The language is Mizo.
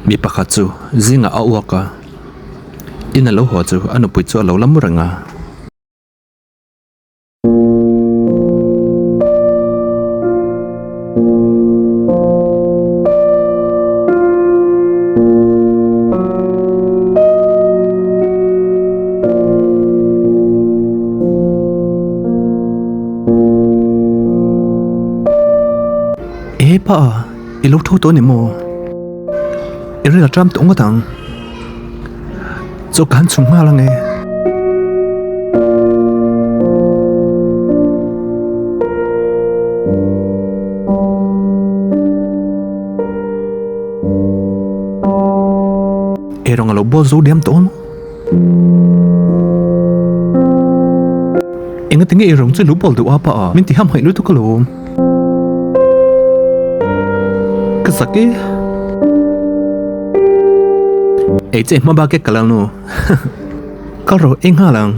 Mi pakhat chu zingah a uak a, in a lo haw chu a nupui chu a lo la mu reng a. E pa, i lo tho tawh a ni maw? I ril a ṭam tawh ngawt ang. Chaw ka han chhum nghal ang e. Eirawng a lo bawl zo diam tawh ang. Engati nge eirawng chu i lo bawl deuh a pa a? Min ti hamhaih lutuk alawm. Ka zak e. Ei che hma bak e ka la nu. Kal rawh ei nghal ang.